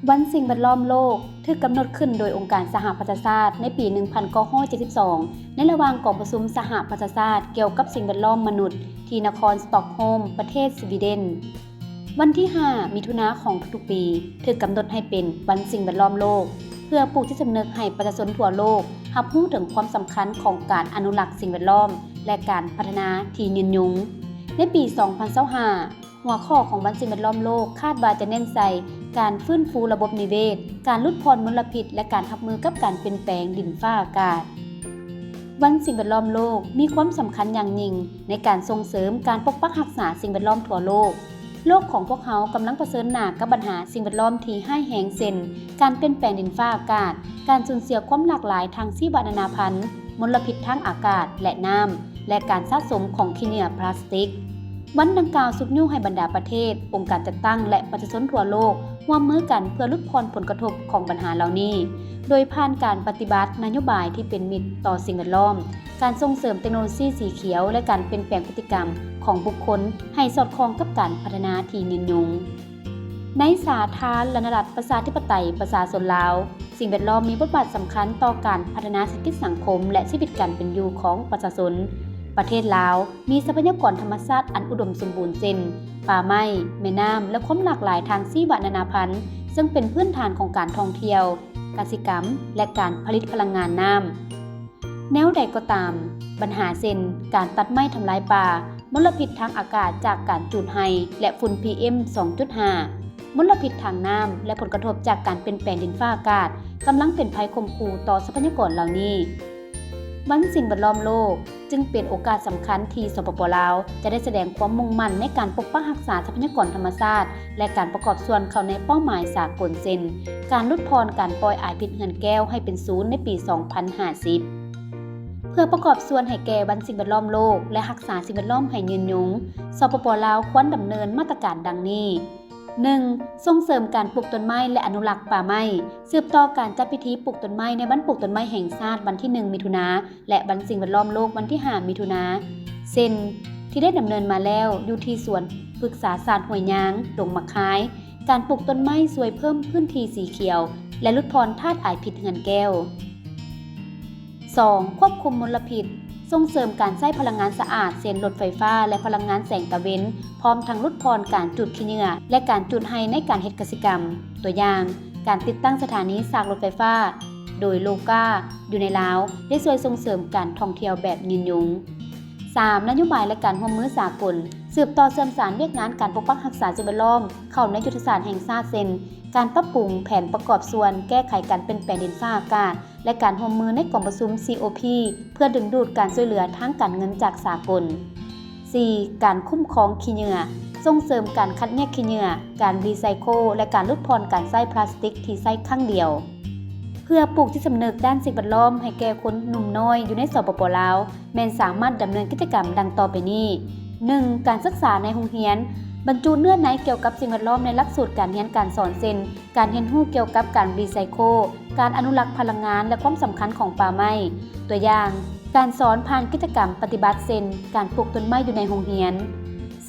ວັນສິ່ງແວດລ້ອມໂລກຖືກກຳນົດຂຶ້ນໂດຍອົງການສະຫະປະຊາຊາດໃນປີໜຶ່ງພັນເກົ້າຮ້ອຍເຈັດສິບສອງ ໃນລະຫວ່າງກອງປະຊຸມສະຫະປະຊາຊາດກ່ຽວກັບສິ່ງແວດລ້ອມມະນຸດທີ່ນະຄອນສະຕອກໂຮມ ປະເທດສະວີເດັນ. ວັນທີຫ້າ ມິຖຸນາຂອງທຸກໆປີ ຖືກກຳນົດໃຫ້ເປັນວັນສິ່ງແວດລ້ອມໂລກ ເພື່ອປູກຈິດສຳນຶກໃຫ້ປະຊາຊົນທົ່ວໂລກຮັບຮູ້ເຖິງຄວາມສຳຄັນຂອງການອະນຸລັກສິ່ງແວດລ້ອມ ແລະ ການພັດທະນາທີ່ຍືນຍົງ. ໃນປີສອງພັນຊາວຫ້າ ຫົວຂໍ້ຂອງວັນສິ່ງແວດລ້ອມໂລກຄາດວ່າຈະເນັ້ນໃສ່ການຟື້ນຟູລະບົບນິເວດ, ການຫຼຸດຜ່ອນມົນລະພິດ ແລະ ການຮັບມືກັບການປ່ຽນແປງດິນຟ້າອາກາດ. ວັນສິ່ງແວດລ້ອມໂລກມີຄວາມສຳຄັນຢ່າງຍິ່ງໃນການສົ່ງເສີມການປົກປັກຮັກສາສິ່ງແວດລ້ອມທົ່ວໂລກ. ໂລກຂອງພວກເຮົາກຳລັງປະເຊີນໜ້າກັບບັນຫາສິ່ງແວດລ້ອມທີ່ຮ້າຍແຮງ ເຊັ່ນ ການປ່ຽນແປງດິນຟ້າອາກາດ, ການສູນເສຍຄວາມຫຼາກຫຼາຍທາງຊີວະນານາພັນ, ມົນລະພິດທາງອາກາດ ແລະ ນ້ຳ ແລະ ການສະສົມຂອງຂີ້ເຫຍື້ອພລາສຕິກ. ວັນດັ່ງກ່າວຊຸກຍູ້ໃຫ້ບັນດາປະເທດ, ອົງການຈັດຕັ້ງ ແລະ ປະຊາຊົນທົ່ວໂລກຮ່ວມມືກັນເພື່ອຫຼຸດຜ່ອນຜົນກະທົບຂອງບັນຫາເຫຼົ່ານີ້, ໂດຍຜ່ານການປະຕິບັດນະໂຍບາຍທີ່ເປັນມິດຕໍ່ສິ່ງແວດລ້ອມ, ການສົ່ງເສີມເຕັກໂນໂລຊີສີຂຽວ ແລະ ການປ່ຽນແປງພຶດຕິກຳຂອງບຸກຄົນໃຫ້ສອດຄ່ອງກັບການພັດທະນາທີ່ຍືນຍົງ. ໃນສາທາລະນະລັດປະຊາທິປະໄຕປະຊາຊົນລາວ, ສິ່ງແວດລ້ອມມີບົດບາດສຳຄັນຕໍ່ການພັດທະນາເສດຖະກິດສັງຄົມ ແລະ ຊີວິດການເປັນຢູ່ຂອງປະຊາຊົນ. ປະເທດລາວມີຊັບພະຍາກອນທຳມະຊາດອັນອຸດົມສົມບູນ ເຊັ່ນ ປ່າໄມ້, ແມ່ນ້ຳ ແລະ ຄວາມຫຼາກຫຼາຍທາງຊີວະນານາພັນ, ເຊິ່ງເປັນພື້ນຖານຂອງການທ່ອງທ່ຽວ, ກະສິກຳ ແລະ ການຜະລິດພະລັງງານນ້ຳ. ແນວໃດກໍຕາມ, ບັນຫາເຊັ່ນ ການຕັດໄມ້ທຳລາຍປ່າ, ມົນລະພິດທາງອາກາດຈາກການຈູດໄຮ່ ແລະ ຝຸ່ນ ພີເອັມ ສອງຈຸດຫ້າ, ມົນລະພິດທາງນ້ຳ ແລະ ຜົນກະທົບຈາກການປ່ຽນແປງດິນຟ້າອາກາດ ກຳລັງເປັນໄພຂົ່ມຂູ່ຕໍ່ຊັບພະຍາກອນເຫຼົ່ານີ້. ວັນສິ່ງແວດລ້ອມໂລກຈຶ່ງເປັນໂອກາດສຳຄັນທີ່ ສປປ ລາວ ຈະໄດ້ສະແດງຄວາມມຸ່ງໝັ້ນໃນການປົກປັກຮັກສາຊັບພະຍາກອນທຳມະຊາດ ແລະ ການປະກອບສ່ວນເຂົ້າໃນເປົ້າໝາຍສາກົນ ເຊັ່ນ ການຫຼຸດຜ່ອນການປ່ອຍອາຍພິດເຮືອນແກ້ວໃຫ້ເປັນສູນໃນປີສອງພັນຫ້າສິບ. ເພື່ອປະກອບສ່ວນໃຫ້ແກ່ວັນສິ່ງແວດລ້ອມໂລກ ແລະ ຮັກສາສິ່ງແວດລ້ອມໃຫ້ຍືນຍົງ, ສປປ ລາວ ຄວນດຳເນີນມາດຕະການດັ່ງນີ້. ໜຶ່ງ, ສົ່ງເສີມການປູກຕົ້ນໄມ້ ແລະ ອະນຸລັກປ່າໄມ້, ສືບຕໍ່ການຈັດພິທີປູກຕົ້ນໄມ້ໃນວັນປູກຕົ້ນໄມ້ແຫ່ງຊາດ ວັນທີໜຶ່ງ ມິຖຸນາ ແລະ ວັນສິ່ງແວດລ້ອມໂລກ ວັນທີຫ້າ ມິຖຸນາ ເຊັ່ນ ທີ່ໄດ້ດຳເນີນມາແລ້ວ ຢູ່ທີ່ສວນປຶກສາສາດຫ້ວຍຍາງ, ດົງໝາກຄາຍ, ການປູກຕົ້ນໄມ້ຊ່ວຍເພີ່ມພື້ນທີ່ສີຂຽວ ແລະ ຫຼຸດຜ່ອນທາດອາຍພິດເຮືອນແກ້ວ. ສອງ, ຄວບຄຸມມົນລະພິດ, ສົ່ງເສີມການໃຊ້ພະລັງງານສະອາດ ເຊັ່ນ ລົດໄຟຟ້າ ແລະ ພະລັງງານແສງຕາເວັນ, ພ້ອມທັງຫຼຸດຜ່ອນການຈູດຂີ້ເຫຍື້ອ ແລະ ການຈູດໄຮ່ໃນການເຮັດກະສິກຳ. ຕົວຢ່າງ, ການຕິດຕັ້ງສະຖານີຊາກລົດໄຟຟ້າ ໂດຍໂລກາ ຢູ່ໃນລາວ ໄດ້ຊ່ວຍສົ່ງເສີມການທ່ອງທ່ຽວແບບຍືນຍົງ. ສາມ, ນະໂຍບາຍ ແລະ ການຮ່ວມມືສາກົນ, ສືບຕໍ່ເຊື່ອມສານວຽກງານການປົກປັກຮັກສາສິ່ງແວດລ້ອມເຂົ້າໃນຍຸດທະສາດແຫ່ງຊາດ ເຊັ່ນ ການປັບປຸງແຜນປະກອບສ່ວນແກ້ໄຂການປ່ຽນແປງດິນຟ້າອາກາດ ແລະ ການຮ່ວມມືໃນກອງປະຊຸມ ຊີ ໂອ ພີ ເພື່ອດຶງດູດການຊ່ວຍເຫຼືອທາງການເງິນຈາກສາກົນ. ສີ່, ການຄຸ້ມຄອງຂີ້ເຫຍື້ອ, ສົ່ງເສີມການຄັດແຍກຂີ້ເຫຍື້ອ, ການຣີໄຊເຄິນ ແລະ ການຫຼຸດຜ່ອນການໃຊ້ພລາສຕິກທີ່ໃຊ້ຄັ້ງດຽວ. ເພື່ອປູກຈິດສຳນຶກດ້ານສິ່ງແວດລ້ອມໃຫ້ແກ່ຄົນໜຸ່ມນ້ອຍຢູ່ໃນ ສປປ ລາວ ແມ່ນສາມາດດຳເນີນກິດຈະກຳດັ່ງຕໍ່ໄປນີ້. ໜຶ່ງ, ການສຶກສາໃນໂຮງຮຽນ, ບັນຈຸເນື້ອໃນກ່ຽວກັບສິ່ງແວດລ້ອມໃນຫຼັກສູດການຮຽນການສອນ ເຊັ່ນ ການຮຽນຮູ້ກ່ຽວກັບການຣີໄຊເຄິນ, ການອະນຸລັກພະລັງງານ ແລະ ຄວາມສຳຄັນຂອງປ່າໄມ້. ຕົວຢ່າງ, ການສອນຜ່ານກິດຈະກຳປະຕິບັດ ເຊັ່ນ ການປູກຕົ້ນໄມ້ຢູ່ໃນໂຮງຮຽນ.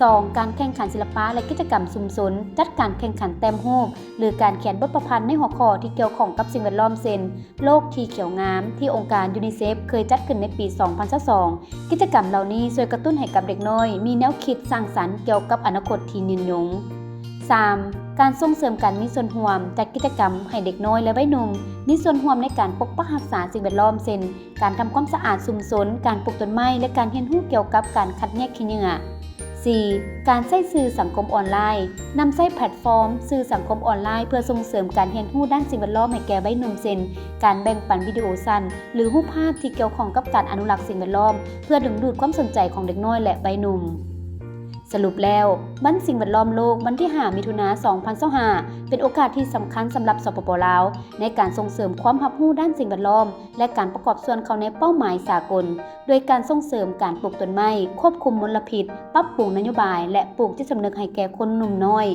ສອງ, ການແຂ່ງຂັນສິລະປະ ແລະ ກິດຈະກຳຊຸມຊົນ, ຈັດການແຂ່ງຂັນແຕ້ມຮູບ ຫຼື ການຂຽນບົດປະພັນໃນຫົວຂໍ້ທີ່ກ່ຽວຂ້ອງກັບສິ່ງແວດລ້ອມ ເຊັ່ນ ໂລກທີ່ຂຽວງາມ ທີ່ອົງການຢູນິເຊັບເຄີຍຈັດຂຶ້ນໃນປີສອງພັນຊາວສອງ. ກິດຈະກຳເຫຼົ່ານີ້ຊ່ວຍກະຕຸ້ນໃຫ້ກັບເດັກນ້ອຍມີແນວຄິດສ້າງສັນກ່ຽວກັບອະນາຄົດທີ່ຍືນຍົງ. ສາມ, ການສົ່ງເສີມການມີສ່ວນຮ່ວມ, ຈັດກິດຈະກຳໃຫ້ເດັກນ້ອຍ ແລະ ໄວໜຸ່ມມີສ່ວນຮ່ວມໃນການປົກປັກຮັກສາສິ່ງແວດລ້ອມ ເຊັ່ນ ການທຳຄວາມສະອາດຊຸມຊົນ, ການປູກຕົ້ນໄມ້ ແລະ ການຮຽນຮູ້ກ່ຽວກັບການຄັດແຍກຂີ້ເຫຍື້ອ. ສີ່, ການໃຊ້ສື່ສັງຄົມອອນລາຍ, ນຳໃຊ້ແພລດຟອມສື່ສັງຄົມອອນລາຍເພື່ອສົ່ງເສີມການຮຽນຮູ້ດ້ານສິ່ງແວດລ້ອມໃຫ້ແກ່ໄວໜຸ່ມ ເຊັ່ນ ການແບ່ງປັນວິດີໂອສັ້ນ ຫຼື ຮູບພາບທີ່ກ່ຽວຂ້ອງກັບການອະນຸລັກສິ່ງແວດລ້ອມ ເພື່ອດຶງດູດຄວາມສົນໃຈຂອງເດັກນ້ອຍ ແລະ ໄວໜຸ່ມ. ສະຫຼຸບແລ້ວ, ວັນສິ່ງແວດລ້ອມໂລກ ວັນທີຫ້າ ມິຖຸນາ ສອງພັນຊາວຫ້າ ເປັນໂອກາດທີ່ສຳຄັນສຳລັບ ສປປ ລາວ ໃນການສົ່ງເສີມຄວາມຮັບຮູ້ດ້ານສິ່ງແວດລ້ອມ ແລະ ການປະກອບສ່ວນເຂົ້າໃນເປົ້າໝາຍສາກົນ ໂດຍການສົ່ງເສີມການປູກຕົ້ນໄມ້, ຄວບຄຸມມົນລະພິດ, ປັບປຸງນະໂຍບາຍ ແລະ ປູກຈິດສຳນຶກໃຫ້ແກ່ຄົນໜຸ່ມນ້ອຍ,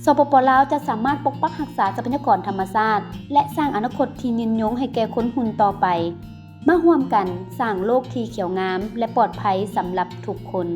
ສປປ ລາວ ຈະສາມາດປົກປັກຮັກສາຊັບພະຍາກອນທຳມະຊາດ ແລະ ສ້າງອະນາຄົດທີ່ຍືນຍົງໃຫ້ແກ່ຄົນຮຸ່ນຕໍ່ໄປ. ມາຮ່ວມກັນສ້າງໂລກທີ່ຂຽວງາມ ແລະ ປອດໄພສຳລັບທຸກຄົນ.